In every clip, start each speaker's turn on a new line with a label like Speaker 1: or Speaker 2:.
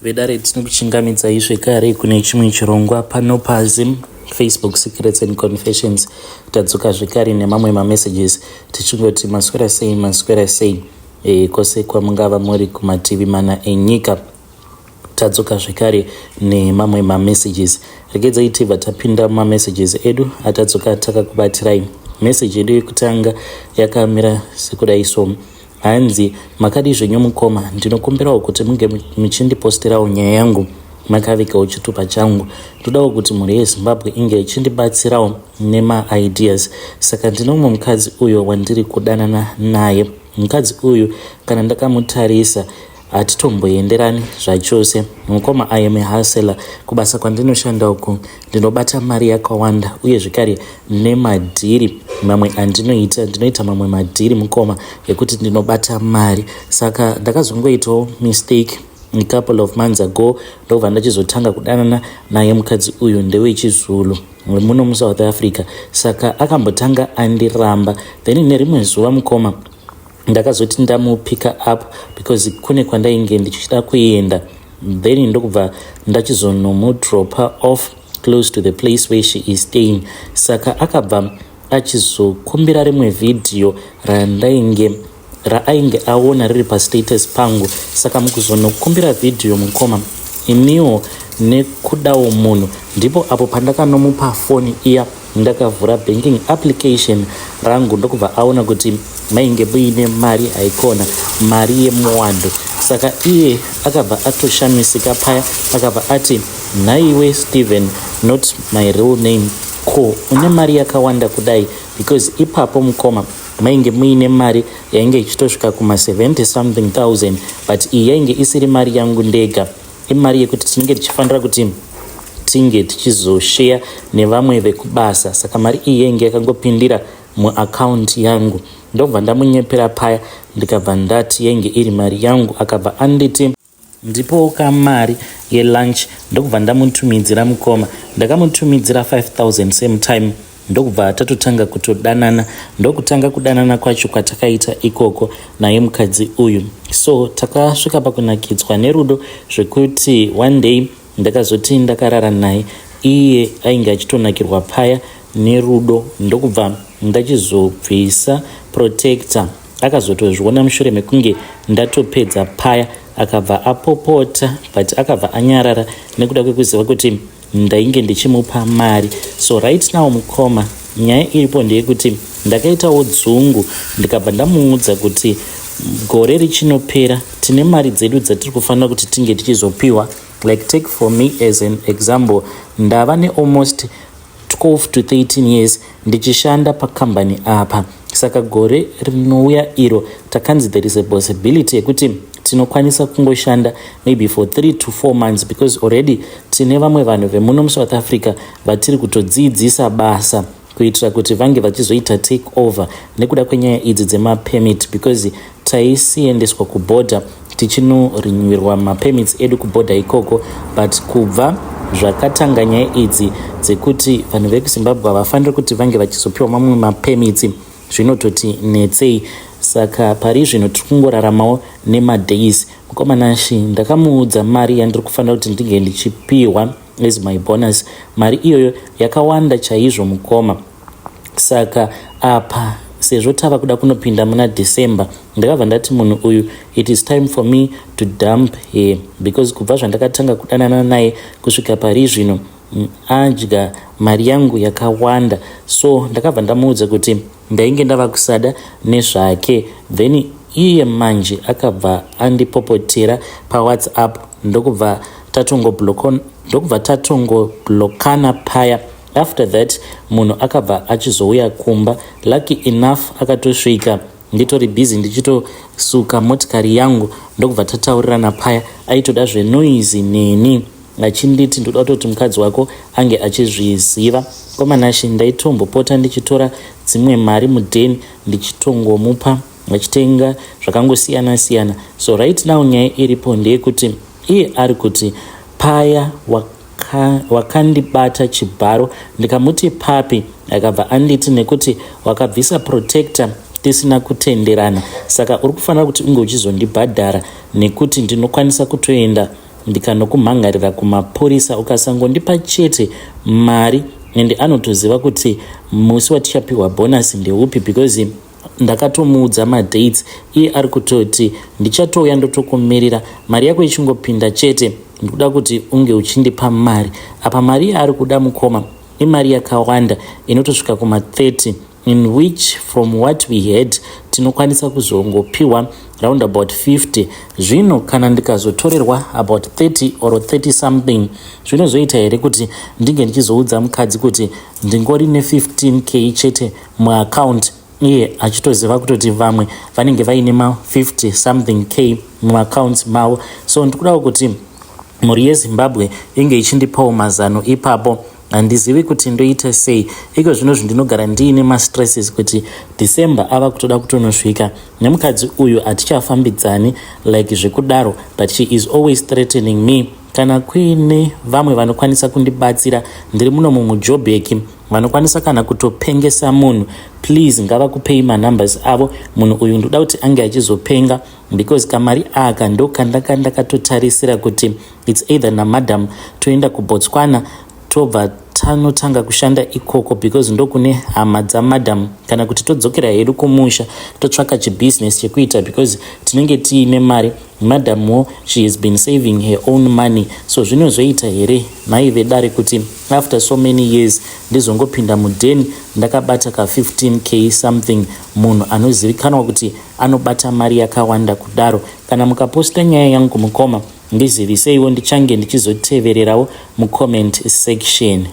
Speaker 1: Vedare, tinokuchingamidzai zvekare kune chimwe chirongwa pano paZim Facebook Secrets and Confessions. Tadzoka zvekare nemamwe mamessages, tichingoti maswera sei, maswera sei kwose kwamungava muri kumativi mana enyika. Tadzoka zvekare nemamwe mamessages. Regedzai tibva tapinda mumamessages edu atadzoka takakubatirai. Message yedu yekutanga yakamira sekudai so. Hanzi, "Makadi zvenyu mukoma? Ndinokumbirawo kuti munge muchindiposterawo nyaya yangu makavigawo chitupa changu. Ndodawo kuti mhuri yeZimbabwe inge ichindibatsirawo nemaideas. Saka ndine mumwe mukadzi uyo wandiri kudanana naye. Mukadzi uyu, kana ndakamutarisa, hatitomboenderani zvachose. Mukoma, I am hustler. Kubasa kwandinoshanda uku ndinobata mari yakawanda, uye zvekare nemadhiri mamwe andinoita. Ndinoita mamwe madhiri, mukoma, ekuti ndinobata mari. Saka ndakazongoitawo mistake a couple of months ago, ndobva ndachizotanga kudanana naye. Mukadzi uyu ndewechizulu wemuno muSouth Africa. Saka akambotanga andiramba, then nerimwe zuva, mukoma, ndakazoti ndamupicka up because kune kwandainge ndichida kuenda, then ndokubva ndachizonomudropa off close to the place where she is staying. Saka akabva achizokumbira rimwe vhidhiyo randainge raainge aona riri pastatus pangu. Saka mukuzonokumbira vhidhiyo, mukoma, iniwo nekudawo munhu, ndipo apo pandakanomupa foni iya. Ndakavhura banking application rangu, ndokubva aona kuti mainge muine mari, haikona mari yemuwando. Saka iye akabva atoshamisika paya, akabva ati, 'Nhaiwe Stephen, not my real name, ko une mari yakawanda kudai?' Because ipapo, mukoma, mainge muine mari yainge ichitosvika kuma70 something thousand, but iyi yainge isiri mari yangu ndega, imari yekuti tinenge tichifanira kuti tinge tichizosheya nevamwe vekubasa. Saka mari iyi yainge yakangopindira muakaunti yangu. Ndobva ndamunyepera paya, ndikabva ndati yainge iri mari yangu. Akabva anditi ndipowo kamari yelunch, ndokubva ndamutumidzira. Mukoma, ndakamutumidzira 5000 same time, ndokubva tatotanga kutodanana. Ndokutanga kudanana kwacho kwatakaita ikoko naye mukadzi uyu. So takasvika pakunakidzwa nerudo zvekuti one day ndakazoti ndakarara naye, iye ainge achitonakirwa paya nerudo, ndokubva ndachizobvisa protector. Akazotozviona mushure mekunge ndatopedza paya, akabva apopota, but akabva anyarara nekuda kwekuziva kuti ndainge ndichimupa mari. So right now, mukoma, nyaya iripo ndeyekuti ndakaitawo dzungu, ndikabva ndamuudza kuti gore richinopera tine mari dzedu dzatiri kufanira kuti tinge tichizopiwa. Like, take for me as an example, ndava nealmost 12 to 13 years ndichishanda pakambani apa. Saka gore rinouya iro takanzi there is a possibility yekuti tinokwanisa kungoshanda maybe for 3 to 4 months, because already tine vamwe vanhu vemuno muSouth Africa vatiri kutodzidzisa basa kuitira kuti vange vachizoita take over nekuda kwenyaya idzi dzemapermit, because taisiendeswa kubhodha tichinorinywirwa mapermits edu kubhodha ikoko. But kubva zvakatanga nyaya idzi dzekuti vanhu vekuZimbabwe havafaniri kuti vange vachizopiwa mamwe mapermits, zvinototi netsei. Saka pari zvino tiri kungoraramawo nemadays. Mukoma Nashi, ndakamuudza mari yandiri kufanira kuti ndinge ndichipiwa as my bonus. Mari iyoyo yakawanda chaizvo, mukoma. Saka apa sezvo tava kuda kunopinda muna December, ndakabva ndati munhu uyu, it is time for me to dump her, because kubva zvandakatanga kudanana naye kusvika pari zvino adya mari yangu yakawanda. So ndakabva ndamuudza kuti ndainge ndava kusada nezvake. Then iye manje akabva andipopotera paWhatsApp, ndokubva tatongoblokana paya. After that, munhu akabva achizouya kumba. Lucky enough, akatosvika nditori busy ndichitosuka motikari yangu, ndokubva tataurirana paya. Aitoda zvenoise neni, achinditi, 'Ndoda kutoti mukadzi wako ange achizviziva.' Mukoma Nashi, ndaitombopota ndichitora dzimwe mari mudheni, ndichitongomupa achitenga zvakangosiyana siyana. So right now nyaya iripo ndeyekuti iye ari kuti paya wakandibata chibharo. Ndikamuti, 'Papi?' Akabva anditi, 'Nekuti wakabvisa protector tisina kutenderana, saka uri kufanira kuti unge uchizondibhadhara, nekuti ndinokwanisa kutoenda Ndikanokumhangarira kumapurisa ukasangondipa chete mari. Ende anotoziva kuti musi watichapiwa bonus ndeupi, because ndakatomuudza madates. Iye ari kutoti ndichatouya ndotokumirira mari yako ichingopinda chete. Ndikuda kuti unge uchindipa mari. Apa mari yaari kuda, mukoma, imari yakawanda inotosvika kuma30, in which from what we had tinokwanisa kuzongopiwa round about 50. Zvino kana ndikazotorerwa about 30 or 30 something, zvinozoita here kuti ndinge ndichizoudza mukadzi kuti ndingori ne15K chete muaccount, iye achitoziva kutoti vamwe vanenge vaine ma50 something k muaccounts mavo? So ndikudawo kuti mhuri yeZimbabwe inge ichindipawo mazano ipapo. Handizivi kuti ndoita sei. Iko zvino zvindinogara ndiine mastresses kuti December ava kutoda kutonosvika, nemukadzi uyu hatichafambidzani like zvekudaro, but she is always threatening me. Kana kuine vamwe vanokwanisa kundibatsira, ndiri muno mumuJobek, vanokwanisa kana kutopengesa munhu, please ngavakupei manumbers avo. Munhu uyu ndoda kuti ange achizopenga, because kamari aka ndo kandaka ndakatotarisira kuti it's either namadam toenda kuBotswana, tobva tanotanga kushanda ikoko because ndokune hama dzamadam, kana kuti todzokera hedu kumusha totsvaka chibhizinesi chekuita, because tinenge tiine mari. Madamwo she has been saving her own money. So zvinozoita here, nhai vedare, kuti after so many years ndizongopinda mudheni ndakabata ka15K something, munhu anozivikanwa kuti anobata mari yakawanda kudaro? Kana mukaposta nyaya yangu, mukoma, ndiziviseiwo, ndichange ndichizotevererawo mucomment section.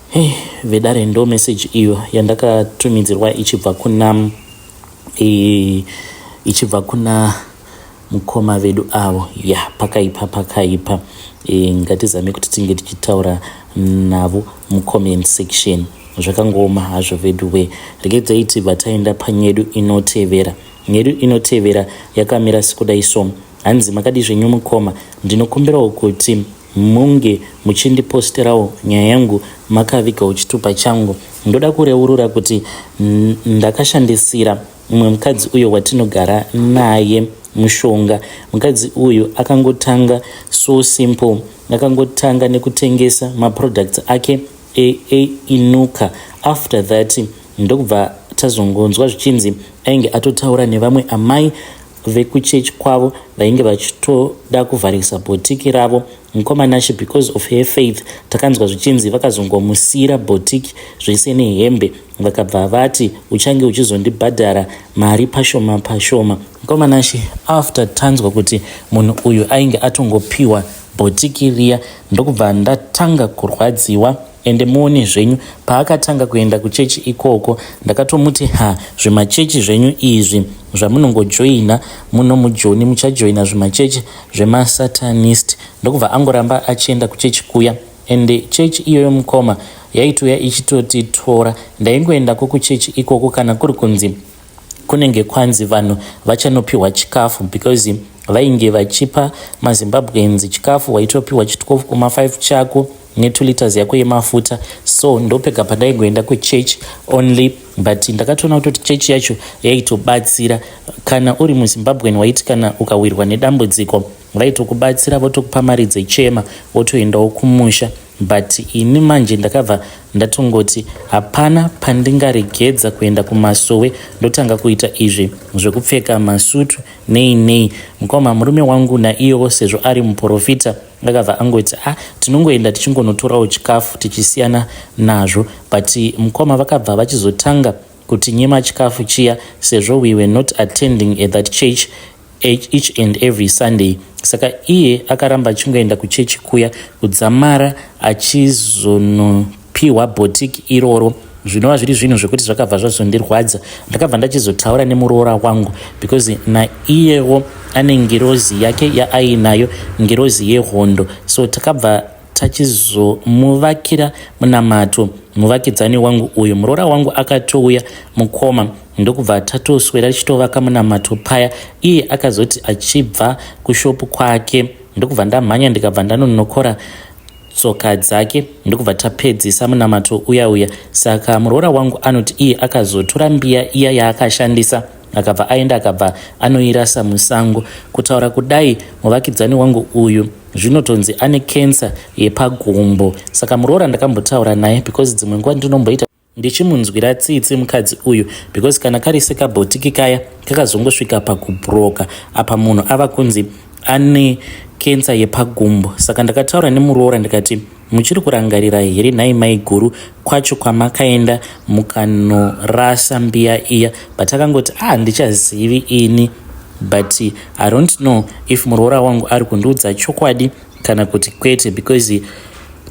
Speaker 1: Hey, vedare, ndo message iyo yandakatumidzirwa ichibva kuna mukoma vedu avo. Ya, pakaipa, pakaipa. Ngatizame kuti tinge tichitaura navo mucomment section. Zvakangooma hazvo vedu we. Regedzai tibva taenda panyedu inotevera. Nyedu inotevera yakamira sekudai. So hanzi, "Makadi zvenyu mukoma? Ndinokumbirawo kuti munge muchindiposterawo nyaya yangu makavigawo chitupa changu. Ndoda kureurura kuti ndakashandisira mumwe mukadzi uyo watinogara naye mushonga. Mukadzi uyu akangotanga so simple, akangotanga nekutengesa maproducts ake einuka. After that ndokubva tazongonzwa zvichinzi ainge atotaura nevamwe amai vekuchechi kwavo vainge vachitoda kuvharisa bhotiki ravo. Mukoma Nashe, because of her faith, takanzwa zvichinzi vakazongomusiyira bhotiki zvese nehembe, vakabva vati uchange uchizondibhadhara mari pashoma pashoma. Mukoma Nashe, after tanzwa kuti munhu uyu ainge atongopiwa bhotiki riya, ndokubva ndatanga kurwadziwa. Ende muone zvenyu, paakatanga kuenda kuchechi ikoko, ndakatomuti, 'Ha, zvemachechi zvenyu izvi zvamunongojoina muno muJoni, muchajoina zvimachechi zvemasatanist.' Ndokubva angoramba achienda kuchechi kuya. Ende chechi iyoyo, mukoma, yaitouya ichitotitora. Ndaingoendako kuchechi ikoko kana kuri kunzi kunenge kwanzi vanhu vachanopiwa chikafu, because vainge vachipa maZimbabweans chikafu. Waitopiwa chi12,5 chako ne2 liters yako yemafuta. So ndopega pandaingoenda kuchechi only. But ndakatoona kutoti chechi yacho yaitobatsira. Kana uri muZimbabwean, waiti kana ukawirwa nedambudziko, vaitokubatsira, votokupa mari dzechema, wotoendawo kumusha. But ini manje ndakabva ndatongoti hapana pandingaregedza kuenda kumasowe, ndotanga kuita izvi zvekupfeka masutu nei nei. Mukoma, murume wangu naiyewo, sezvo ari muprofita, akabva angoti, 'A, ah, tinongoenda tichingonotorawo chikafu tichisiyana nazvo.' But mukoma, vakabva vachizotanga kuti nyima chikafu chiya, sezvo we were not attending at that church each and every Sunday. Saka iye akaramba achingoenda kuchechi kuya kudzamara achizonopiwa bhotiki iroro, zvinova zviri zvinhu zvekuti zvakabva zvazondirwadza. Ndakabva ndachizotaura nemuroora wangu, because naiyewo ane ngirozi yake yaainayo, ngirozi yehondo. So takabva tachizomuvakira munamato muvakidzani wangu uyu. Muroora wangu akatouya, mukoma, ndokubva tatoswera tichitovaka munamato paya. Iye akazoti achibva kushopu kwake, ndokubva ndamhanya, ndikabva ndanonokora tsoka dzake, ndokubva tapedzisa munamato uya uya. Saka muroora wangu anoti iye akazotora mbiya iya yaakashandisa. Akabva aenda akabva anoirasa musango. Kutaura kudai muvakidzani wangu uyu zvinotonzi ane cancer yepagumbo. Saka muroora ndakambotaura naye because dzimwe nguva ndinomboita ndichimunzwira tsitsi mukadzi uyu because kana kari sekabhotiki kaya kakazongosvika pakubroka apa munhu ava kunzi ane kensa yepagumbo. Saka ndakataura nemuroora ndikati, muchiri kurangarira here nhai maiguru kwacho kwamakaenda mukanorasa mbiya iya? But akangoti, ah, handichazivi ini, but I don't know if muroora wangu ari kundiudza chokwadi kana kuti kwete, because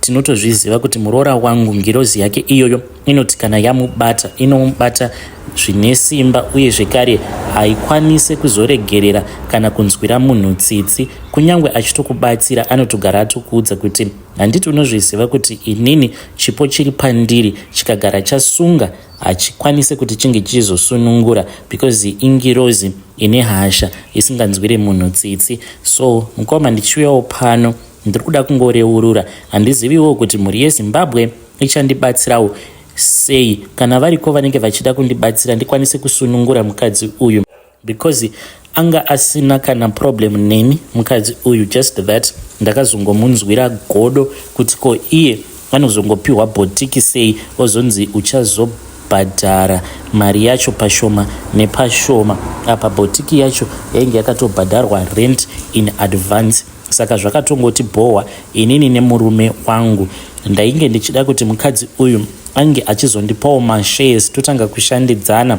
Speaker 1: tinotozviziva kuti muroora wangu ngirozi yake iyoyo inoti kana yamubata inomubata zvine simba, uye zvekare haikwanise kuzoregerera kana kunzwira munhu tsitsi. Kunyange achitokubatsira anotogara atokuudza kuti handiti unozviziva kuti inini chipo chiri pandiri chikagara chasunga hachikwanise kuti chinge chichizosunungura, because ingirozi ine hasha isinganzwire munhu tsitsi. So mukoma, ndichiuyawo pano ndiri kuda kungoreurura. Handiziviwo kuti mhuri yeZimbabwe ichandibatsirawo sei kana variko vanenge vachida kundibatsira ndikwanise kusunungura mukadzi uyu, because anga asina kana problem neni mukadzi uyu, just that ndakazongomunzwira godo kuti ko iye anozongopiwa bhotiki sei, ozonzi uchazobhadhara mari yacho pashoma nepashoma, apa bhotiki yacho yainge yakatobhadharwa rent in advance. Saka zvakatongoti bhohwa inini nemurume wangu. Ndainge ndichida kuti mukadzi uyu ange achizondipawo mashares, totanga kushandidzana,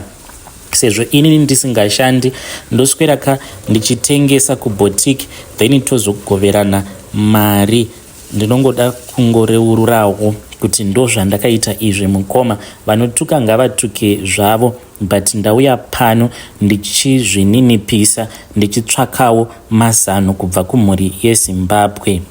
Speaker 1: sezvo inini ndisingashandi, ndoswera ka ndichitengesa kubhotiki, then tozogoverana mari. Ndinongoda kungoreururawo kuti ndo zvandakaita izvi mukoma. Vanotuka ngavatuke zvavo, but ndauya pano ndichizvininipisa, ndichitsvakawo mazano kubva kumhuri yeZimbabwe.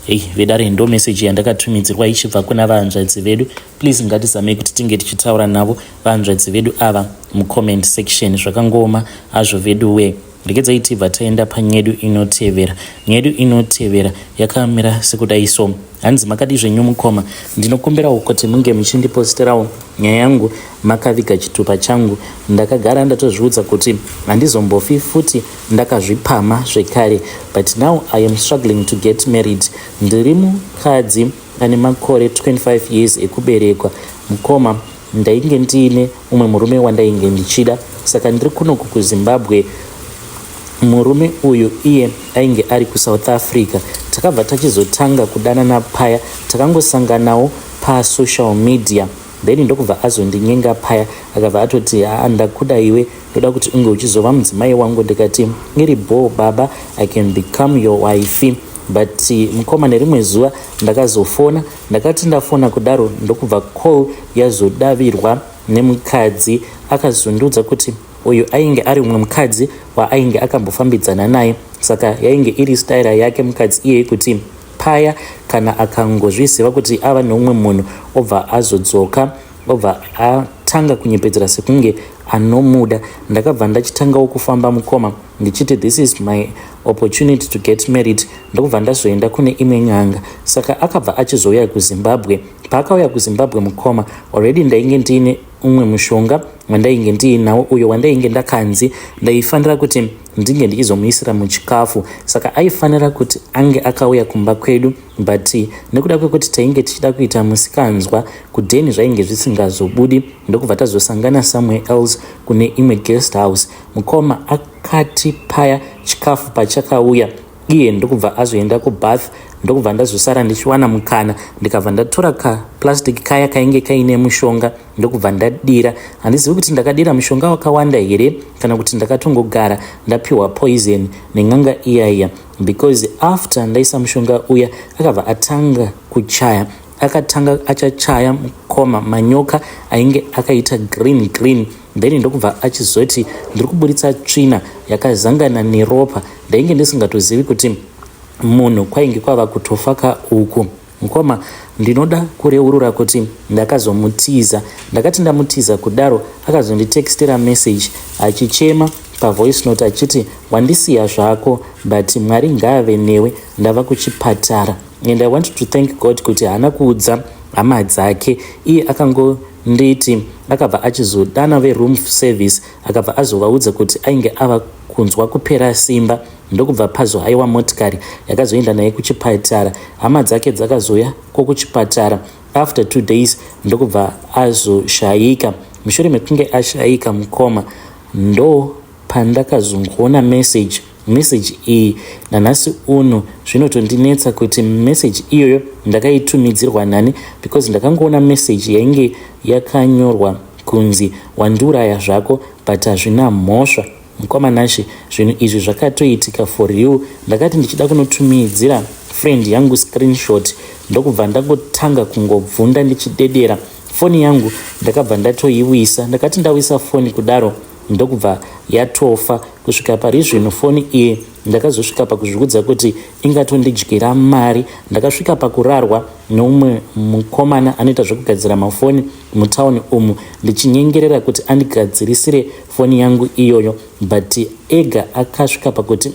Speaker 1: Hei vedare, ndo meseji yandakatumidzirwa ichibva kuna vahanzvadzi vedu. Please, ngatizamei kuti tinge tichitaura navo vahanzvadzi vedu ava mucomment section. Zvakangooma hazvo vedu we. Regedzai tibva taenda panyedu inotevera. Nyedu inotevera yakamira sekudai so. Hanzi, makadi zvenyu mukoma? Ndinokumbirawo kuti munge muchindiposterawo nyaya yangu makaviga chitupa changu. Ndakagara ndatozviudza kuti handizombofi futi ndakazvipama zvekare, but now I am struggling to get married. Ndiri mukadzi ane makore 25 years ekuberekwa. Mukoma, ndainge ndiine umwe murume wandainge ndichida, saka ndiri kunoku kuZimbabwe. Murume uyu iye ainge ari kuSouth Africa. Takabva tachizotanga kudanana paya takangosanganawo pasocial media, then ndokubva azondinyenga paya. Akabva atoti, aa, ndakuda iwe, ndoda kuti unge uchizova mudzimai wangu. Ndikati, iri bho baba, I can become your wife. But mukoma, nerimwe zuva ndakazofona. Ndakati ndafona kudaro, ndokubva call yazodavirwa nemukadzi. Akazondiudza kuti uyu ainge ari umwe mukadzi waainge akambofambidzana naye. Saka yainge iri staira yake mukadzi iyeye kuti paya kana akangozviziva kuti ava neumwe munhu, obva azodzoka, obva atanga kunyepedzera sekunge anomuda. Ndakabva ndachitangawo kufamba mukoma, ndichiti this is my opportunity to get married. Ndokubva ndazoenda kune imwe n'anga. Saka akabva achizouya kuZimbabwe. Paakauya kuZimbabwe mukoma, already ndainge ndiine umwe mushonga wandainge ndiinawo, uyo wandainge ndakanzi ndaifanira kuti ndinge ndichizomuisira muchikafu. Saka aifanira kuti ange akauya kumba kwedu, but nekuda kwekuti tainge tichida kuita musikanzwa kudheni, zvainge zvisingazobudi. Ndokubva tazosangana somewhere else kune imwe guest house. Mukoma, akati paya chikafu pachakauya, iye ndokubva azoenda kubath. Ndokubva ndazosara ndichiwana mukana, ndikabva ndatora kaplastic kaya kainge kaine mushonga, ndokubva ndadira. Handizivi kuti ndakadira mushonga wakawanda here kana kuti ndakatongogara ndapiwa poison nen'anga iyaiya, because after ndaisa mushonga uya, akabva atanga kuchaya. Akatanga achachaya mukoma manyoka ainge akaita green green, then ndokubva achizoti, ndiri kuburitsa tsvina yakazangana neropa. Ndainge ndisingatozivi kuti munhu kwainge kwava kutofa ka uku. Mukoma, ndinoda kureurura kuti ndakazomutiza. Ndakati ndamutiza kudaro, akazonditextera message achichema pavoice note achiti, wandisiya zvako, but Mwari ngaave newe, ndava kuchipatara. And I want to thank God kuti haana kuudza hama dzake. Iye akango Nditi akabva achizodana veroom service, akabva azovaudza kuti ainge ava kunzwa kupera simba, ndokubva pazohaiwa motikari yakazoenda naye kuchipatara. Hama dzake dzakazouya kwokuchipatara after 2 days, ndokubva azoshayika. Mushure mekunge ashayika mukoma, ndo pandakazongoona message. Message iyi nanhasi uno zvinotondinetsa kuti message iyoyo ndakaitumidzirwa nani, because ndakangoona message yainge yakanyorwa kunzi, "Wandiuraya zvako, but hazvina mhosva." Mukoma Nashe, zvinhu izvi zvakatoitika for real. Ndakati ndichida kunotumidzira friend yangu screenshot, ndokubva ndangotanga kungobvunda ndichidedera. Foni yangu ndakabva ndatoiwisa. Ndakati ndawisa foni kudaro, ndokubva yatofa. Kusvika pari zvino foni iyi ndakazosvika pakuzviudza kuti ingatondidyira mari. Ndakasvika pakurarwa neumwe mukomana anoita zvekugadzira mafoni mutauni umu, ndichinyengerera kuti andigadzirisire foni yangu iyoyo, but ega akasvika pakuti,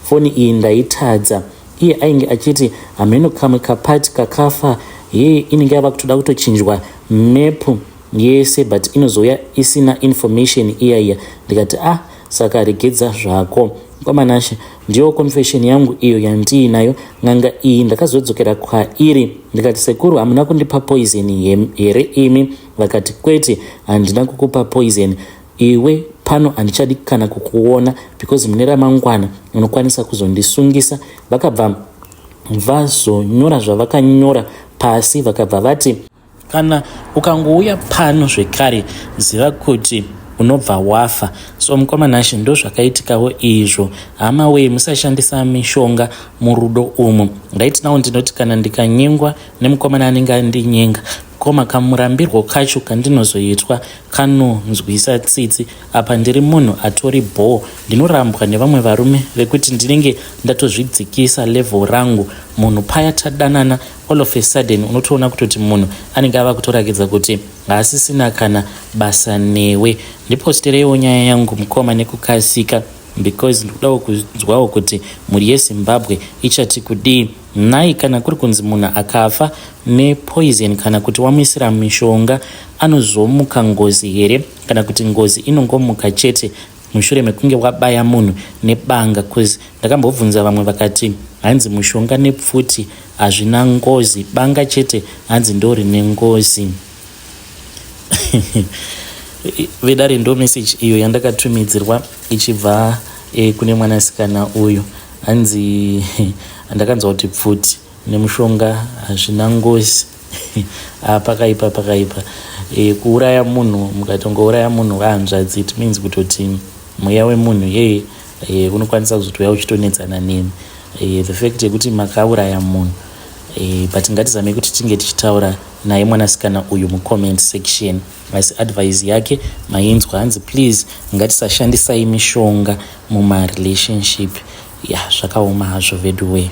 Speaker 1: foni iyi ndaitadza." Iye ainge achiti hameno kamwe kapati kakafa, ye inenge yava kutoda kutochinjwa map yese, but inozouya isina information iyaiya. Ndikati, "Ah, saka regedza zvako." Mukoma Nashe, ndiyo confession yangu iyo yandiinayo. N'anga iyi ndakazodzokera kwairi, ndikati, "Sekuru, hamuna kundipa poison here imi?" Vakati, "Kwete, handina kukupa poison. Iwe pano handichadi kana kukuona, because mune ramangwana unokwanisa kuzondisungisa." Vakabva vazonyora zvavakanyora pasi, vakabva vati, "Kana ukangouya pano zvekare, ziva kuti unobva wafa." So mukoma Nashe, ndo zvakaitikawo izvo. Hama wee, musashandisa mishonga murudo umu. Right now ndinoti kana ndikanyengwa nemukomana anenge andinyenga, koma kamurambirwo kacho kandinozoitwa kanonzwisa tsitsi. Apa ndiri munhu atori bhoo, ndinorambwa nevamwe varume vekuti ndinenge ndatozvidzikisa level rangu. Munhu paya tadanana, all of a sudden unotoona kutoti munhu anenge ava kutorakidza kuti haasisina kana basa newe. Ndipostereiwo nyaya yangu, mukoma, nekukasika, because ndikudawo kunzwawo kuti mhuri yeZimbabwe ichati kudii. Nhai, kana kuri kunzi munhu akafa nepoison kana kuti wamuisira mishonga, anozomuka ngozi here, kana kuti ngozi inongomuka chete mushure mekunge wabaya munhu nebanga? Cause ndakambobvunza vamwe, vakati hanzi mushonga nepfuti hazvina ngozi, banga chete hanzi ndo rine ngozi. Vedare, ndo message iyo yandakatumidzirwa ichibva kune mwanasikana uyu. Hanzi ndakanzwa kuti pfuti nemushonga hazvina ngozi. Pakaipa, pakaipa. Kuuraya munhu, mukatongouraya munhu vahanzvadzi, it means kutoti mweya wemunhu yeye unokwanisa kuzotouya uchitonetsana nemi, the fact yekuti makauraya munhu. But ngatizamei kuti tinge tichitaura naye mwanasikana uyu mucomment section. Asi advice yake mainzwa, hanzi please ngatisashandisai mishonga mumarelationship. Ya, zvakaoma hazvo vedu wee.